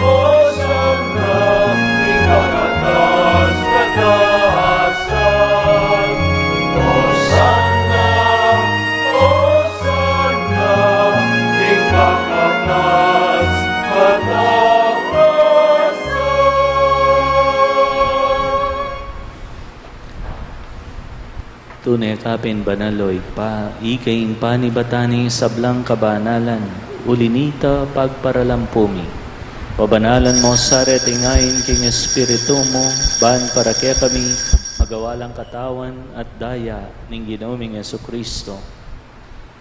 Hosanna, king kakatas-katasan. Hosanna, Hosanna, king kakatas-katasan. Tune ka pin banal, o Ibpa, ika ing panibatan ning sablang kabanalan, uli na nita pagparalan pu mi. Pabanalan mu sa reting ain king Espiritu mu, ban para kekami, magawa lang katawan at daya ning Ginu ming Jesucristo.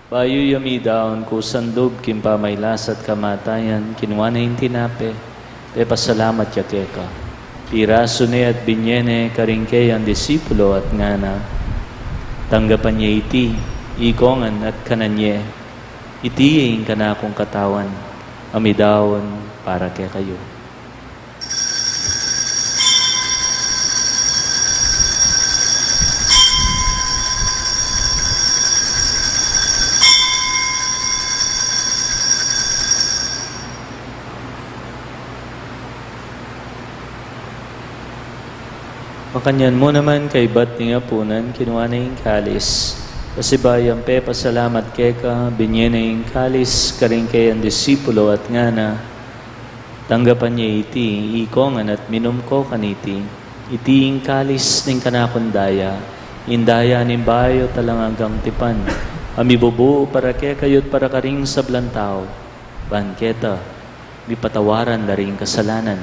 Bayu ya midaun kusang lub king pamailas at kamatayan, kinua ne ing tinape, pepasalamat ya keka. Pirasu ne at binye ne karing keyang disipulo at ngana, tanggapan ye iti, ikongan at kanan ye, iti ing kanakung katawan, a midaun para kekayu. Makanyan mu naman kaybat ning apunan, kinua ne ing kalis, pasibayu yang pepasalamat keka, binye ne ing kalis karing keyang disipulo at ngana, tanggapan ye iti, ikongan at minum ko kaniti, iti ing kalis ning kanakung daya, ing daya ning bayu at alang anggang tipan, a mibubu para kekayu at para karing sablang tau, ban keta mipatawaran da ring kasalanan.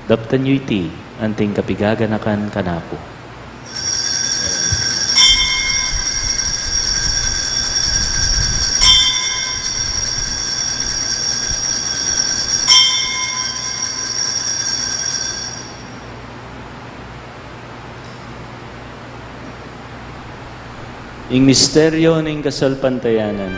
Daptan yu iti, anting kapigaganakan kanaku. Ing misteryo ning kasalpantayanan.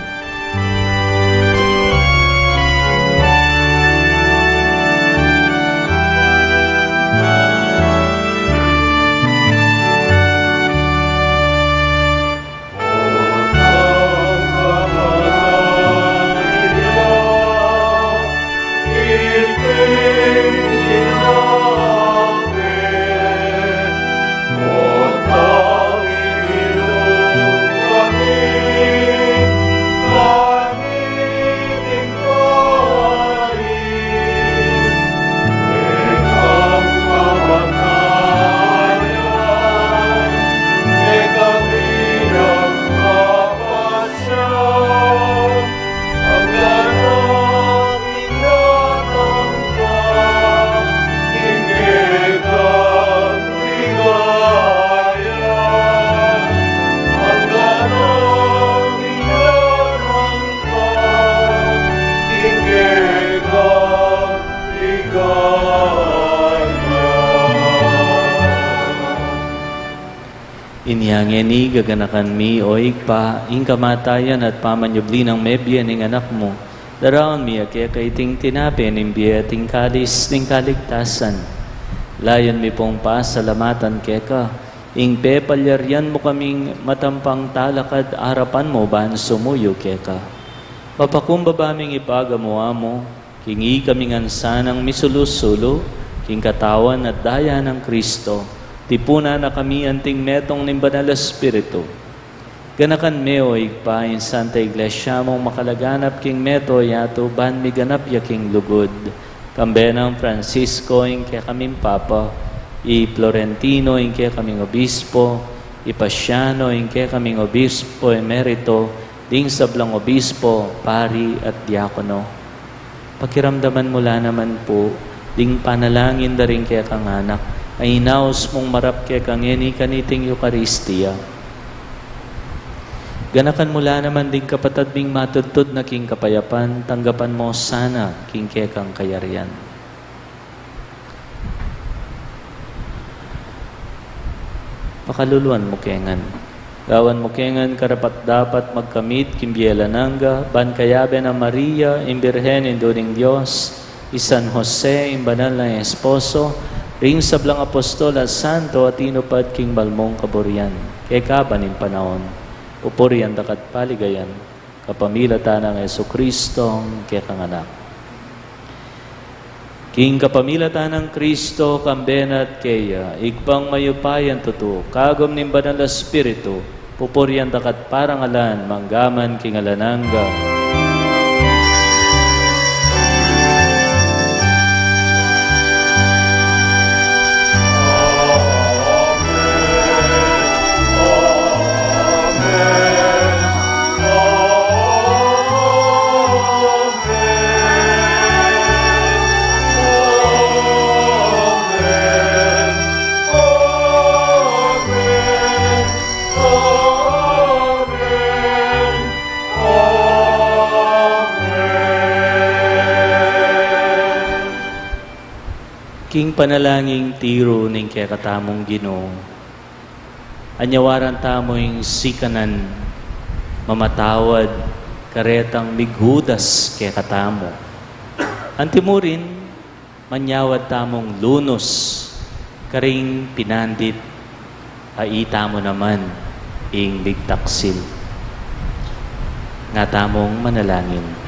Inya ngeni gaganakan mi, o Ibpa, ing kamatayan at pamanyubli nang mebie ning Anak mu, daraun mi keka iting tinape ning bie at ing kalis ning kaligtasan. Layun mi pung pasalamatan keka ing pepalyarian mu kaming matampang talakad arapan mu ban sumuyu keka. Mapakumbaba ming ipagamu-amu king ikami ngan sanang misulu-sulu king katawan at daya nang Kristo, tipunan na kami anting metung ning Banal a Espiritu. Ganakan me, o Ibpa, ing Santa Iglesia mung makalaganap king mabilug a yatu ban miganap ya king lugud. Kambe nang Francisco ing kekaming Papa, i Florentino ing kekaming Obispo, i Paciano ing kekaming Obispo Emerito, ding sablang obispo, pari at diakono. Pakiramdaman mu la naman pu ding panalangin da ring kekang anak a inaus mung marap keka ngeni kaniting Eukaristia. Ganakan mu la naman ding kapatad ming matudtud na king kapayapan, tanggapan mu sana king kekang kayarian. Pakaluluan mu ke ngan. Gawan mu ke ngan karapat-dapat magkamit king bie alang angga, ban kayabe nang Maria, ing Birhen, Indu ning Dios, i San Jose, ing banal nang esposo, ring sablang apostol at santo a tinupad king banal mung kaburian, keka ban ing panaun. Pupurian da ka at paligayan kapamilatan nang Jesucristo, kekang Anak. King kapamilatan nang Kristo, kambe na at keya, Ibpang mayupayang tutu, kagum ning Banal a Espiritu, pupurian da ka at parangalan, mangga man king alang angga. King panalangin tiru ning kekatamung Ginu, anyawaran tamu ing sikanan mamatawad karetang mighudas kekatamu. Antimurin, manyawad tamung lunus karing pinandit a itamu naman ing migtaksil. Nga tamung manalangin.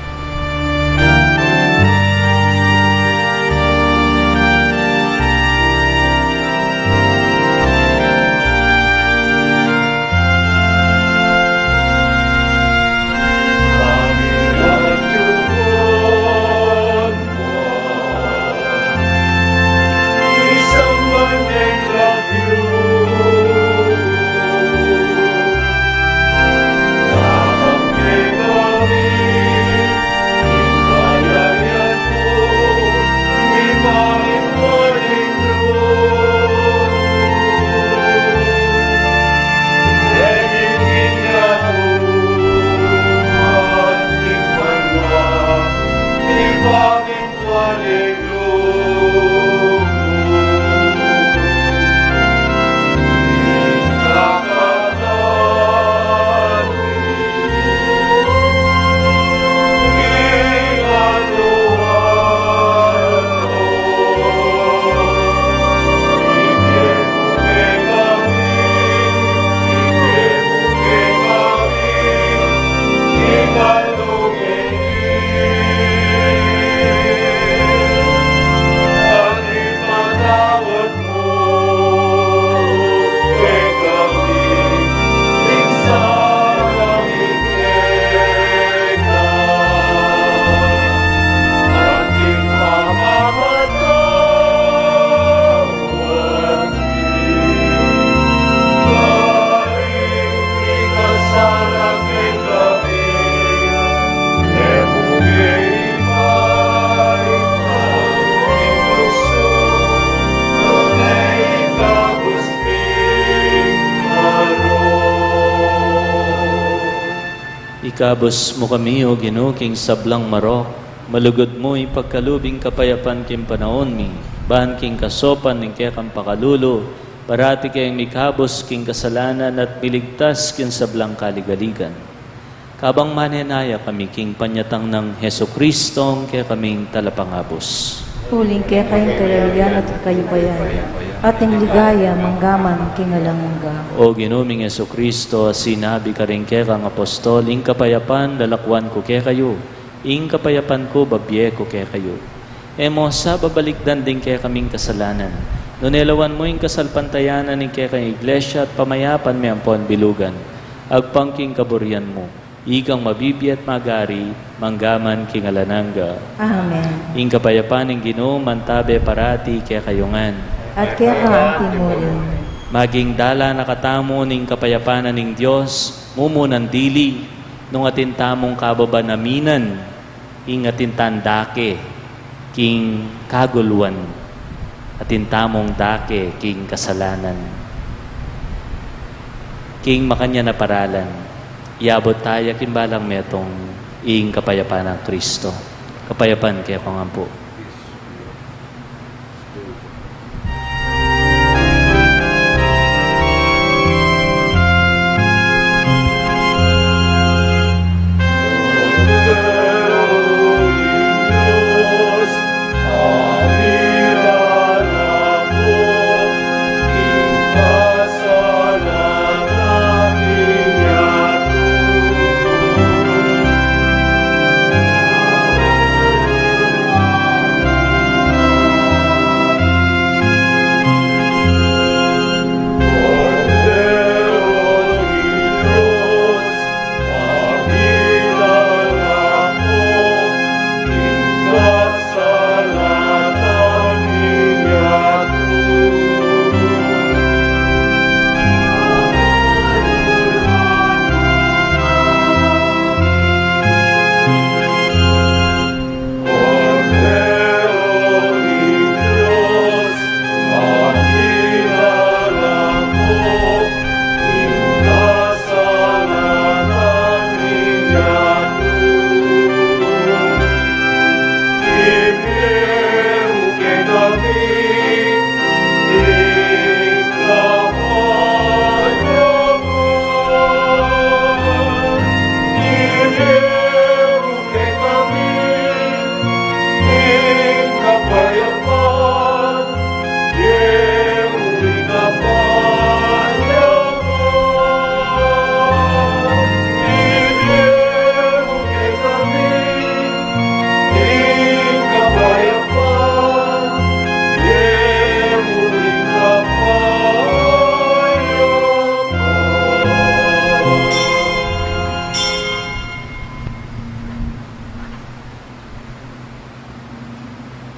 Ikabus mu kami, O Ginu, king sablang marok, malugud mu ipagkalub ing kapayapan king panaun mi, ban king kasaupan ning kekang pakalulu, Parati keng mikabus king kasalanan at miligtas king sablang kaligaligan. Kabang manenaya kami king panyatang nang Jesucristo, kekaming talapangabus. Uling keka ing kayarian at ing kayupayan, at ing ligaya manggaman king alang angga. O Ginu ming Jesucristo, a sinabi karing kekang apostol, ing kapayapan lalakwan ku kekayu, ing kapayapan ku babie ku kekayu. E mu sa babalikdan ding kekaming kasalanan, nune lawan mu ing kasalpantayanan ning kekang Iglesia at pamayapan me ampon bilugan, agpang king kaburian mu, ikang mabibie at magari, manggaman king alang angga. Amen. Ing kapayapan ning Ginu mantabe parati kekayu ngan. At keka anti mu rin. Maging dalan na katamu ning kapayapan na ning Dios, mumunang dili, nung atin tamung kababan aminan ing atin tang dake king kaguluan, atin tamung dake king kasalanan. King makanyan a paralan, iabot taya king balang metung ing kapayapan nang Kristo. Kapayapan kekongan pu.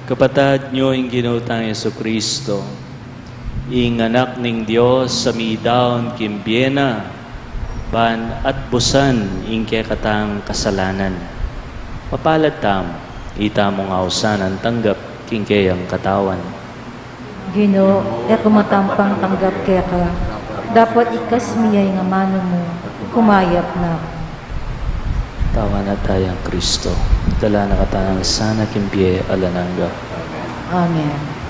Kapatad, ing Ginu tang Jesucristo, ing Anak ning Dios, a midaun king bie na, ban atbusan ing kekatang kasalanan. Mapalad tamu, itamung ausan a tanggap king keyang katawan. Ginu, e ku matampang tanggap keka, dapot iktas mu ya ing amanu mu, kumayap na ku. Tawanan taya nang Kristo, dalan na katamu sana king bie alang angga. Amen.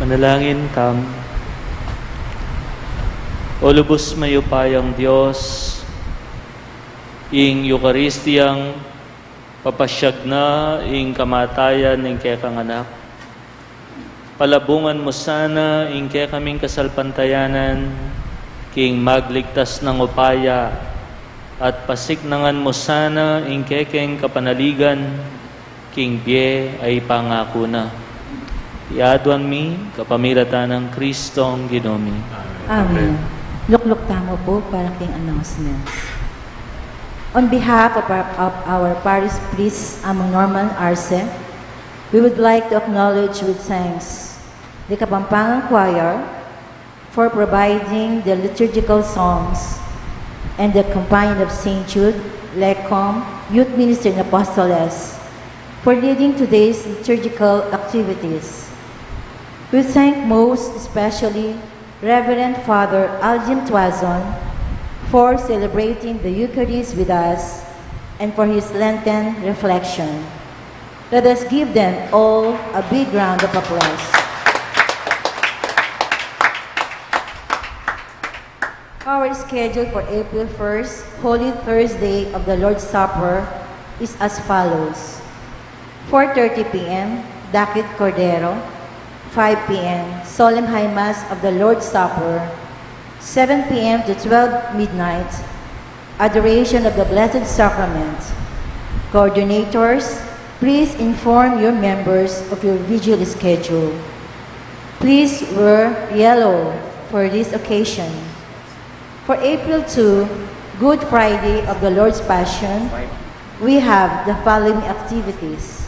Manalangin tamu. O lubus mayupayang Dios, ing Eukaristiyang papasyag na ing kamatayan ning kekang Anak, palabungan mu sana ing kekaming kasalpantayanan king magligtas nang upaya, at pasiknangan mu sana ing kekeng kapanaligan king bie a ipangaku na. Iti aduan mi kapamilatan nang Kristong Ginu mi. Amen. Lukluk tamu pu para king announcement. On behalf of our, of our parish priest, Among Norman Arce, we would like to acknowledge with thanks the Kapampangan Choir for providing the liturgical songs, and the Companion of Saint Jude, Lecom, Youth Minister and Apostoles, for leading today's liturgical activities. We thank most especially Reverend Father Algin Tuazon for celebrating the Eucharist with us and for his Lenten reflection. Let us give them all a big round of applause. Our schedule for April first, Holy Thursday of the Lord's Supper, is as follows: four thirty p m, Dakit Cordero; five p m, Solemn High Mass of the Lord's Supper; seven p m to twelve midnight, Adoration of the Blessed Sacrament. Coordinators, please inform your members of your vigil schedule. Please wear yellow for this occasion. For April two, Good Friday of the Lord's Passion, we have the following activities: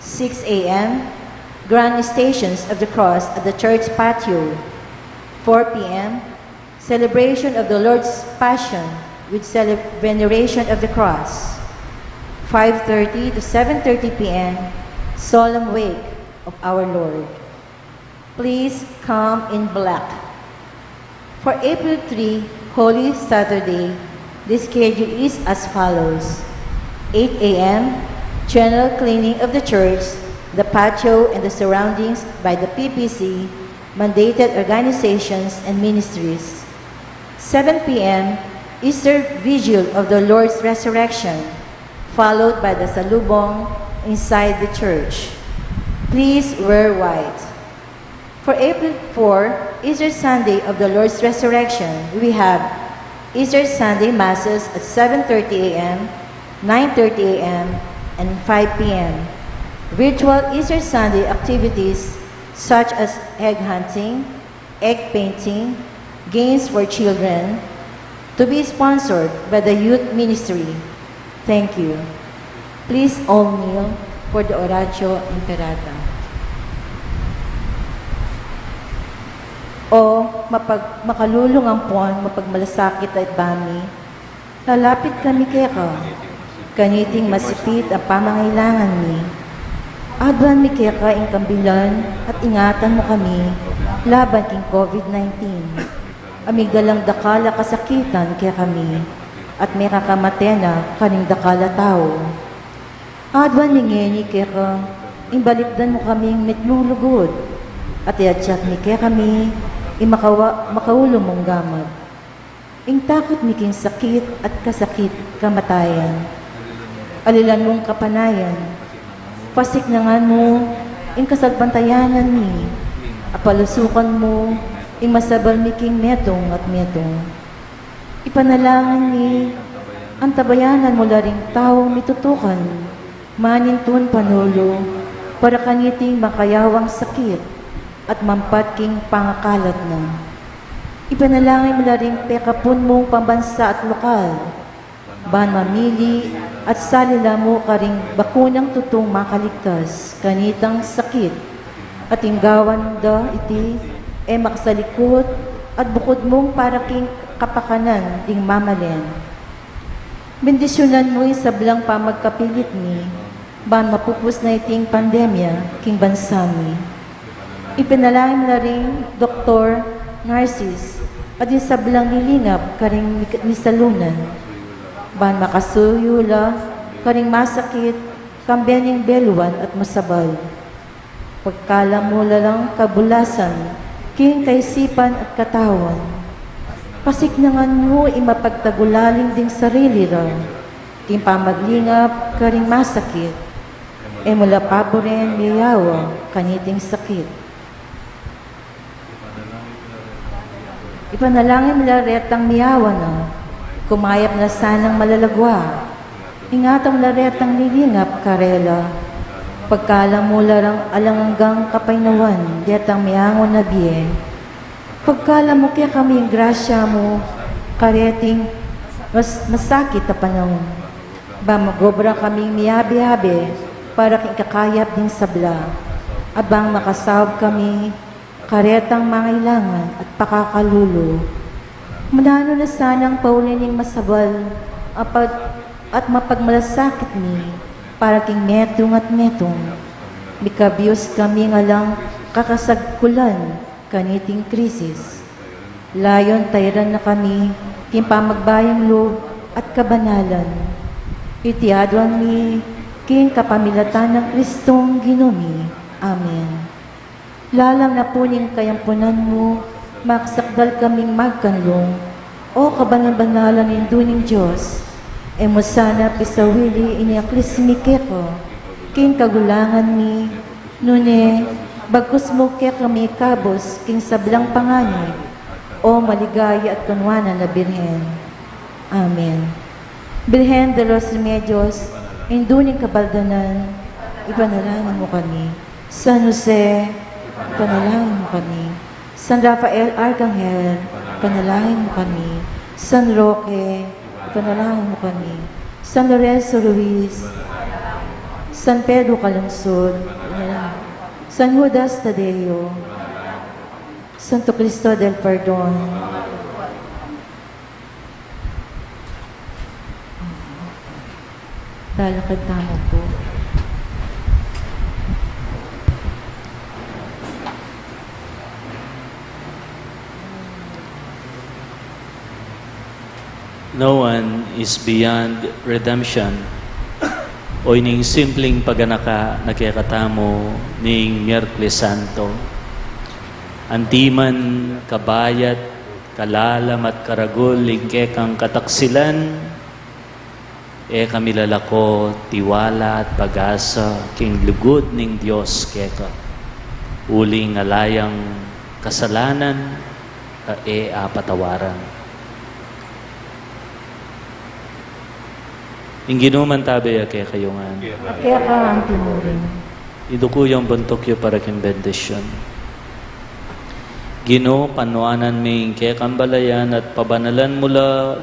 six a m, Grand Stations of the Cross at the church patio; four p m, Celebration of the Lord's Passion with cele-, veneration of the cross; five thirty to seven thirty p m, Solemn Wake of Our Lord. Please come in black. For April three, Holy Saturday, the schedule is as follows: eight a m, general cleaning of the church, the patio, and the surroundings by the P P C mandated organizations and ministries. Seven p m, Easter Vigil of the Lord's Resurrection, followed by the Salubong inside the church. Please wear white. For April four, Easter Sunday of the Lord's Resurrection, we have Easter Sunday Masses at seven thirty a m, nine thirty a m, and five p m. Virtual Easter Sunday activities such as egg hunting, egg painting, games for children, to be sponsored by the Youth Ministry. Thank you. Please all kneel for the Oratio Imperata. O mapag-, makalulung ampon mapagmalasakit a Ibpa mi, lalapit kami keka, kaniting masipit a pamangailangan mi. Aduan mi keka ing kambilan at ingatan mu kami laban king COVID nineteen. A migdalang dakal a kasakitan kekami, at mekakamate na karing dakal a tau. Aduan mi ngeni keka, ing balikdan mu kaming mitlung lugud, at iadyat mi kekami ing makawa-, makaulu mung gamat. Ing takut mi king sakit at kasakit kamatayan. Alilan mung kapanayan, pasiknangan mu ing kasalpantayanan mi, a palusukan mu ing masabal mi king metung at metung. Ipanalangin mi, antabayanan mu la ring taung mitutukan, manintun panulu, para kaniting makayawang sakit at mampat king pangakalat na. Ipanalangin mu la ring pekapun mung pambansa at lokal, ban mamili at sali la mu karing bakunang tutung makaligtas kanitang sakit, at ing gawan da iti e makasalikut at bukud mung para king kapakanan ding mamalen. Bendisyunan mu ing sablang pamagkapilit mi, ban mapupus na iting pandemya king bansa mi. Ipanalangin mu la ring doktor, nurses, at ding sablang lilingap karing mi-, misalunan, ban makasuyu la karing masakit, kambe ning beluan at masabal. Pagkalamula lang kabulasan king kaisipan at katawan, pasiknangan mu ing mapagtagulaling ding sarili ra king pamaglingap karing masakit, e mu la paburen miyawa kaniting sakit. Ipanalangin mu la retang miyawa na, kumayap na sanang malalagwa. Ingatan mu la retang lilingap karela. Pagkalamula rang alang anggang kapaynawan detang miyangun a bie. Pagkalam mu kekami ing grasya mu kareting mas-, masakit a panaun, bang magobra kaming miyabe-yabe para king kakayap ding sabla, a bang makasaup kami karetang mangailangan at pakakalulu. Mananu na sanang pauli ning masabal a pag-, at mapagmalasakit mi para king metung at metung. Mikabius kaming alang kakasagkulan kaniting krisis. Layun tairan na kami king pamagbayung lub at kabanalan. Iti aduan mi king kapamilatan nang Kristong Ginu mi. Amen. Lalam na pu ning kayampunan mu, magsakdal kaming magkanlung, O kabanal-banalan Indu ning Dios, e mu sana pisawili ining aklis mi keka king kagulangan mi, nune bagkus mu kekami ikabus king sablang panganib, O maligaya at kanuanan a Birhen. Amen. Birhen de los Remedios, Indu ning Kabaldanan, ipanalangin mu kami. San Jose, ipanalangin mu kami. San Rafael Arkanghel, ipanalangin mu kami. San Roque, ipanalangin mu kami. San Lorenzo Ruiz, San Pedro Calungsod, ipanalangin. San Judas Tadeo, Santo Cristo del Perdon. Lalakad tamu pu. No one is beyond redemption. O ining simpling paganaka na kekatamu ning Miyerkules Santo. Antiman kabayat, kalalam at karagul ing kekang kataksilan, e kami lalako tiwala at pag-asa king lugud ning Dios keka. Uling ala yang kasalanan a e apatawaran. Ing Ginu mantabe ya kekayu ngan. Keka antimurin. Iduku yang buntuk yu para king bendisyun. Ginu, panuanan me ing kekang balayan at pabanalan mu la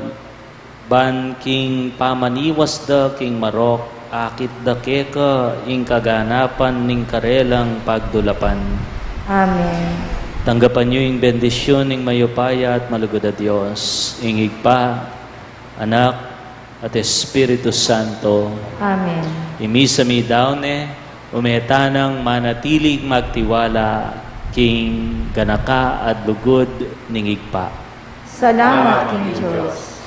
ban king pamaniwas da king marok, akit da keka ing kaganapan ning karelang pagdulapan. Amen. Tanggapan yu ing bendisyun ning mayupaya at malugud a Dios, ing Ibpa, Anak, at Espiritu Santo. Amen. Ing misa mi daun ne, ume tanang manatiling magtiwala king ganaka at lugud ning Ibpa. Salamat king Dios.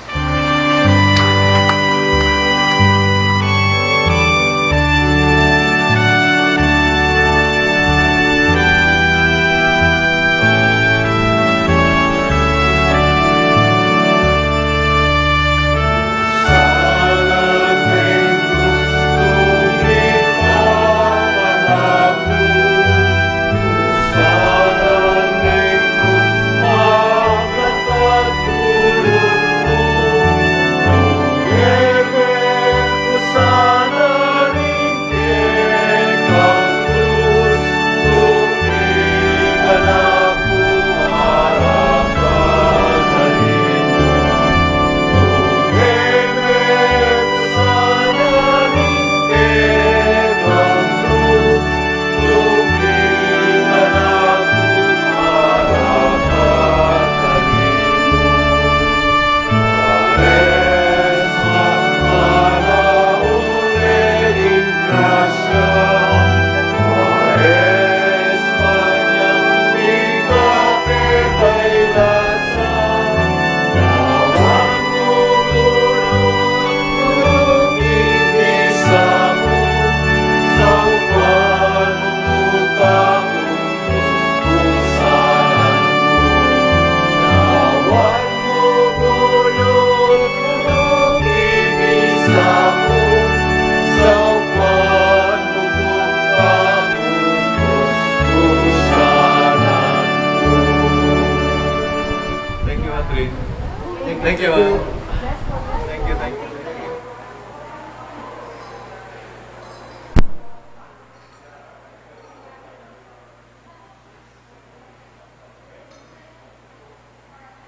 Thank you, ah.